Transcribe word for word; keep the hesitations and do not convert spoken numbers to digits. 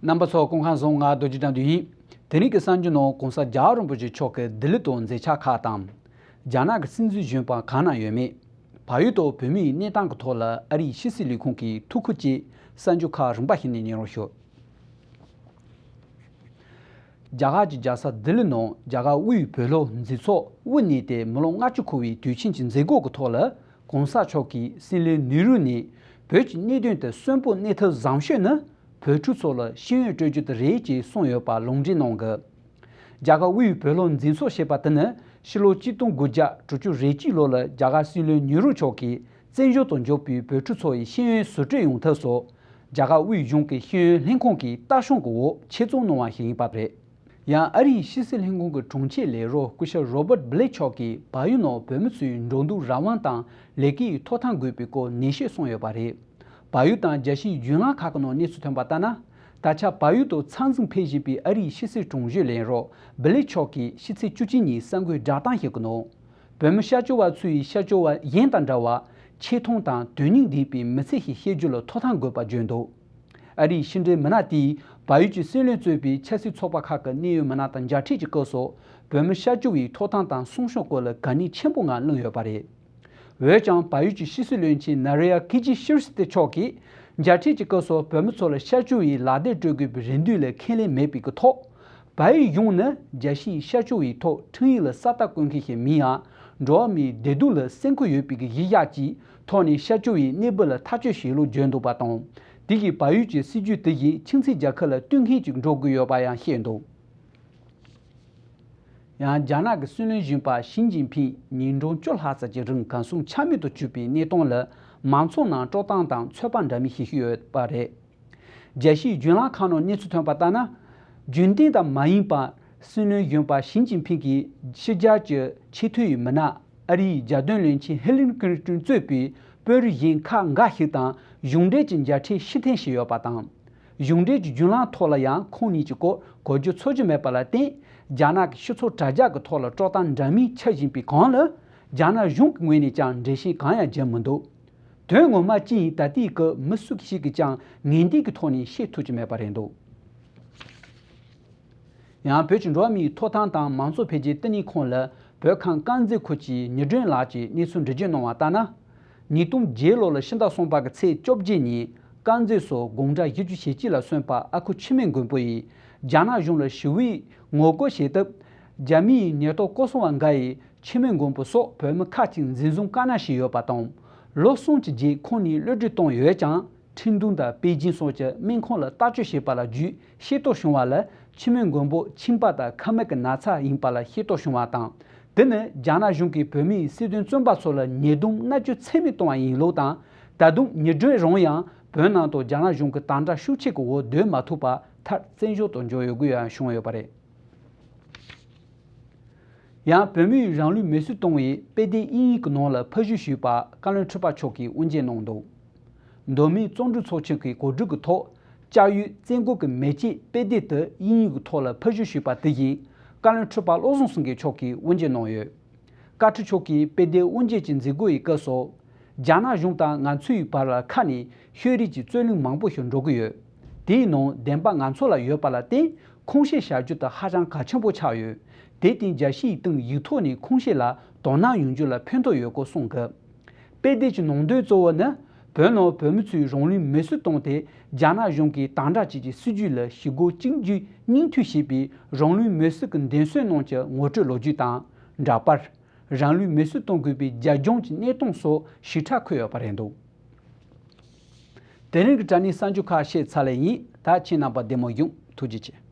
རྣམ་པ་ཚོ་སྐུ་ཁམས་བཟང་། ང་རྡོ་རྗེ་དགྲ་འདུལ་ཡིན། དེ་རིང་གི་གསར་འགྱུར་ནང་གོང་ས་རྒྱལ་བ་རིན་པོ་ཆེ་མཆོག་གི་ལྡི་ལི་དང་མཛད་འཆར་ཁག་དང་། རྒྱ་ནག་གི་སྲིད་འཛིན་གཞོན་པ་གང་ན་ཡོད་མེད། བལ་ཡུལ་དུ་བོད་མིའི་གནས་སྟངས་ཀྱི་ཐོག་ལ་ཨ་རིའི་ཕྱི་སྲིད་ལས་ཁུངས་ཀྱི་ཐུགས་ཁུར་བཅས། གསར་འགྱུར་ཁག་རིམ་པ་བཞིན་ནས་ཉན་རོགས་ཞུ། རྒྱ་གར་གྱི་རྒྱལ་ས་ལྡི་ལི་ནང་རྒྱ་གར་དབུས་བོད་སློབ་འཛིན་ཚོགས་དབུ་བརྙེས་ཏེ་མི་ལོ་ལྔ་བཅུ་འཁོར་བའི་དུས་ཆེན་གྱི་མཛད་སྒོ་གི་ཐོག་ལ། གོང་ས་མཆོག་གིས་སྲིད་བློན་ནེ་རུ་ནས་བོད་ཀྱི་གནད་དོན་དུ་གསོན་པོ་གནས་ཐབས་བཟང་ཤོས་ནི་བོད་ཕྲུག་ཚོ་ལ་ཤེས་ཡོན་སྤྲོད་རྒྱུ་དེ་རེད་ཅེས་གསུངས་ཡོད་པ་ལུང་འདྲེན་གནང་གི། རྒྱ་གར་དབུས་བོད་སློབ་འཛིན་ཚོགས་ཞེས་པ་དེ་ནི་ཕྱི་ལོ་གཅིག་སྟོང་དགུ་བརྒྱ་དྲུག་ཅུ་རེ་གཅིག་ལོ་ལ་རྒྱ་གར་སྲིད་བློན་ནེ་རུ་མཆོག་གིས་བཙན་བྱོལ་དུ་འབྱོར་པའི་བོད་ཕྲུག་ཚོ་ཡི་ཤེས་ཡོན་ཟུར་སྤྲོད་ཡོང་ཐབས་སུ། རྒྱ་གར་དབུས་གཞུང་གི་ཤེས་ཡོན་ལྷན་ཁང་གིས་ལྟ་སྲུང་གི་འོག་ཆེད་བཙོང་གནང་བ་ཞིག་ཡིན་པ་རེད། ཡང་ཨ་རིའི་ཕྱི་སྲིད་ལྷན་ཁང་གི་དྲུང་ཆེ་ལས་རོགས་སྐུ་ཞབས་Robert Blake མཆོག་གིས་བལ་ཡུལ་ནང་བོད་མི་ཚོའི་འགྲོ་འདུག་རང་དབང་དང་ལས་ཀའི་ཐོབ་ཐང་དགོས་པའི་སྐོར་ནན་བཤད་གསུངས་ཡོད་པ་རེད། བལ་ཡུལ་དང་རྒྱལ་སྤྱིའི་བརྒྱུད་ལམ་ཁག་གི་ནང་གནས་ཚུལ་ཐོན་པ་ལྟར་ན། ད་ཆ་བལ་ཡུལ་དུ་འཚར་འཛིན་འཕེལ་བཞིན་པའི་ཨ་རིའི་ཕྱི་སྲིད་དྲུང་གཞོན་ལས་རོགས་Blake མཆོག་གིས་ཕྱི་ཚེས་བཅུ་གཅིག་ཉིན་གསར་འགོད་བསྒྲགས་གཏམ་ཞིག་གི་ནང་། བོད་མི་ཤར་བསྐྱོད་པ་ཚོ་ཡི་ཤར་བསྐྱོད་པ་གཞན་དང་འདྲ་བར་ཆེ་མཐོང་དང་དོན་སྙིང་ལྡན་པའི་མི་ཚེ་ཞིག་སྐྱེལ་རྒྱུ་ལ་ཐོབ་ཐང་དགོས་པ་བརྗོད་འདུག། ཨ་རིའི་ཕྱི་འབྲེལ་མི་སྣ་དེས་བལ་ཡུལ་གྱི་སྲིད་བློན་གཙོས་པའི་ཆབ་སྲིད་ཚོགས་པ་ཁག་གི་གནད་ཡོད་མི་སྣ་དང་མཇལ་འཕྲད་ཀྱི་སྐབས་སུ། བོད་མི་ཤར་བསྐྱོད་པའི་ཐོབ་ཐང་དང་སྲུང་སྐྱོབ་སྐོར་ལ་དགའ་གནད་ཆེན་པོ་ངང་གླེང་ཡོད་པ་རེད། འོན་ཀྱང་བལ་ཡུལ་གྱི་ཕྱི་སྲིད་བློན་ཆེན་ནཱ་རི་ཡ་ཀི་ཇི་ཤིར་སི་ཏེ་མཆོག་གིས་མཇལ་འཕྲད་ཀྱི་སྐབས་སུ་བོད་མི་ཚོ་ལ་ཤར་བསྐྱོད་པའི་ལག་དེབ་སྤྲོད་དགོས་པའི་རེ་འདུན་ལ་ཁས་ལེན་མེད་པའི་ཐོག། བལ་ཡུལ་གཞུང་ནི་རྒྱལ་སྤྱིའི་ཤར་བསྐྱོད་པའི་ཐོག་ཁྲིམས་ཡིག་ལ་ས་རྟགས་བཀོད་མཁན་ཞིག་མིན་ཡང་། འགྲོ་བ་མིའི་བདེ་སྡུག་ལ་སེམས་ཁུར་ཡོད་པའི་གཞི་བཞག་ཅིག་ཐོག་ནས་ཤར་བསྐྱོད་པའི་གནས་བབ་ལ་ཐག་གཅོད་བྱེད་ལུགས་བརྗོད་འདུག་པ་དང་། དེ་གིས་བལ་ཡུལ་གྱི་སྲིད་ཇུས་དེ་བཞིན་ཁྱིམ་མཚེས་རྒྱལ་ཁབ་ལ་བསྟུན་མཁན་ཅིག་འགྲོ་དགོས་ཡོད་པ་ཡང་བཤད་འདུག། ཡང་རྒྱ་ནག་གི་སྲིད་བློན་གཞོན་པ་ཞི་ཅིན་ཕིང་ཉིན་གྲངས་བཅུ་ལྷག་ཙམ་གྱི་རིང་གར་སོང་ཆ་མེད་དུ་གྱུར་པའི་གནས་སྟངས་ལ་མང་ཚོགས་ནང་དཀྲོག་གཏམ་དང་ཚོད་དཔག་འདྲ་མིན་ཞིག་ཡོད་པ་རེད། རྒྱལ་སྤྱིའི་བརྒྱུད་ལམ་ཁག་ནང་གནས་ཚུལ་ཐོན་པ་ལྟར་ན། རྒྱུན་ལྡན་དང་མ་ཡིན་པ་སྲིད་བློན་གཞོན་པ་ཞི་ཅིན་ཕིང་གིས་ཕྱི་རྒྱལ་གྱི་ཆེས་མཐོའི་མི་སྣ་ཨ་རིའི་རྒྱལ་དོན་བློན་ཆེན་ཧི་ལི་རི་ཀི་ལིན་ཏོན་གཙོས་པའི་དཔོན་རིགས་གཞན་ཁག་འགའ་ཞིག་དང་གཞུང་འབྲེལ་གྱི་མཇལ་འཕྲད་ཕྱིར་འཐེན་བྱས་ཡོད་པ་དང་། གཞུང་འབྲེལ་གྱི་བརྒྱུད་ལམ་ཐོག་ལ་ཡང་ཁོང་གཉིས་ཀྱི་སྐོར་གོ་རྒྱུ་ཚོར་རྒྱུ་མེད་པ་ལ་བརྟེན། རྒྱ་ནག་གི་སྤྱི་ཚོགས་དྲ་རྒྱ་གི་ཐོག་ལ་དཀྲོག་གཏམ་འདྲ་མིན་ཆགས་བཞིན་པའི་སྒང་ལ། རྒྱ་ནག་གཞུང་གི་ངོས་ནས་ཀྱང་འགྲེལ་བཤད་གང་ཡང་བརྒྱབ་མི་འདུག། དོན་ངོ་མ་ཅི་ཡིན་ད་ལྟའི་སྐབས་མི་སུ་ཞིག་གིས་ཀྱང་ངེས་གཏན་གྱི་ཐོག་ནས་ཤེས་ཐུབ་ཀྱི་མེད་པ་རེད་འདུག། ཡང་བོད་ཀྱི་འགྲོ་བ་མིའི་ཐོབ་ཐང་དང་མང་གཙོ་འཕེལ་རྒྱས་བསྟི་གནས་ཁང་ལ་བོད་ཁམས་དཀར་མཛེས་ཁུལ་གྱི་ཉི་སྒྲོན་ལགས་ཀྱིས་གནས་ཚུལ་འགྲེལ་བརྗོད་གནང་བ་ལྟར་ན། ཉིས་སྟོང་བརྒྱད་ལོ་ལ་ཕྱི་ཟླ་གསུམ་པ་གི་ཚེས་བཅོ་བརྒྱད་ཉིན་དཀར་མཛེས་སུ་དགུང་གྲངས་བཞི་བཅུ་ཞེ་གཅིག་ལ་སོན་པ་ཨ་ཁུ་འཆི་མེད་མགོན་པོ་ཡིས་རྒྱ་ནག་གཞུང་ལ་ཞི་བའི་ངོ་རྒོལ་བྱེད་སྟབས། རྒྱ་མིའི་ཉེན་རྟོག་སྐོར་སྲུང་བ་འགའ་ཡིས་འཆི་མེད་མགོན་པོ་སོགས་བོད་མི་ཁག་ཅིག་འཛིན་བཟུང་བཀག་ཉར་བྱས་ཡོད་པ་དང་། ལོ་གསུམ་གྱི་རྗེས་ཁོང་ནི་གློད་གྲོལ་བཏང་ཡོད་ཀྱང་། ཁྲིན་ཏུའུ་དང་པེ་ཅིན་སོགས་ཀྱི་སྨན་ཁང་ལ་བརྟག་དཔྱད་བྱས་པ་ལ་བརྒྱུད་ཤེས་རྟོགས་བྱུང་བ་ལ། འཆི་མེད་མགོན་པོ་མཆིན་པ་དང་ཁ་མིག་གི་ན་ཚ་ཡིན་པ་ལ་ཤེས་རྟོགས་བྱུང་བ་དང་། དེ་ནི་རྒྱ་ནག་གཞུང་གིས་བོད་མིའི་སྲིད་དོན་བཙོན་པ་ཚོ་ལ་ཉེས་རྡུང་མནར་གཅོད་ཚད་མེད་བཏང་བ་ཡིན་ལུགས་དང་། ད་དུང་ཉི་སྒྲོན་རང་ཡང་བོད་ནང་དུ་རྒྱ་ནག་གཞུང་གི་དམ་དྲག་ཤུགས་ཆེ་གི་འོག་སྡོད་མ་ཐུབ་པར་མཐར་བཙན་བྱོལ་དུ་འབྱོར་ཡོད་དགོས་ཡང་བྱུང་ཡོད་པ་རེད། ཡང་བོད་མིའི་རང་ལུས་མེར་སྲེག་གཏོང་བའི་དཔེ་དེབ་དབྱིན་ཡིག་གི་ནང་ལ་ཕབ་བཤུས་ཞུས་པ་བཀའ་བློན་ཁྲི་པ་མཆོག་གིས་དབུ་འབྱེད་གནང་འདུག། མདོ་སྨད་བརྩོན་འགྲུས་ཚོགས་ཆེན་གྱི་གོ་སྒྲིག་གི་ཐོག་ལྕགས་ཡུལ་བཙན་སྒོ་གི་མེ་ལྕེ་དཔེ་དེབ་དེ་དབྱིན་ཡིག་གི་ཐོག་ལ་ཕབ་བཤུས་ཞུས་པ་དེ་བཞིན་བཀའ་བློན་ཁྲི་པ་བློ་བཟང་སེང་གེ་མཆོག་གིས་དབུ་འབྱེད་གནང་ཡོད། བཀའ་ཁྲི་མཆོག་གིས་དཔེ་དེབ་དབུ་འབྱེད་ཀྱི་མཛད་སྒོ་ཡི་སྐབས་སུ། རྒྱ་ནག་གཞུང་དང་ང་ཚོའི་བར་ལ་ཁ་ནས་ཤོད་རེས་ཀྱི་རྩོད་གླེང་མང་པོ་ཞིག་འགྲོ་གི་ཡོད། དེའི་ནང་བདེན་པ་ང་ཚོ་ལ་ཡོད་པ་ལ་བརྟེན་ཁུངས་སྐྱེལ་བྱ་རྒྱུ་དེ་ཧ་ཅང་གལ་ཆེན་པོ་ཆགས་ཡོད། དེར་བརྟེན་རྒྱལ་སྤྱིའི་སྟེང་ཡིག་ཐོག་ནས་ཁུངས་སྐྱེལ་ལ་དོ་སྣང་ཡོང་རྒྱུ་ལ་ཕན་ཐོགས་ཡོད་སྐོར་གསུངས་འདུག། དཔེ་དེབ་ཀྱི་ནང་དོན་གཙོ་བོ་ནི། བོད་ནང་བོད་མི་ཚོའི་རང་ལུས་མེར་སྲེག་བཏང་སྟེ་རྒྱ་ནག་གཞུང་གིས་དམ་དྲག་བྱེད་ཀྱི་སྲིད་ཇུས་ལ་ཞི་རྒོལ་གཅིག་གྱུར་སྙིང་བསྡུས་བྱས་པའི་རང་ལུས་མེར་སྲེག་གི་འདེམས་གསོད་གནང་རྒྱུ་ངོ་སྤྲོད་ལོ་རྒྱུས་དང་འདྲ་པར། རང་ལུས་མེར་སྲེག་གཏོང་དགོས་པའི་རྒྱབ་ལྗོངས་ཀྱི་གནས་སྟངས་སོགས་ཞིབ་ཕྲ་འཁོད་ཡོད་པ་རེད་འདུག། དེ་རིང་གི་དྲ་བརྙན་གསར་འགྱུར་ཁག་བཤད་ཚར་ལེ་ཡིན། ད་ཁྱེད་རྣམ་པ་བདེ་མོ་བྱུང་། ཐུགས་རྗེ་ཆེ།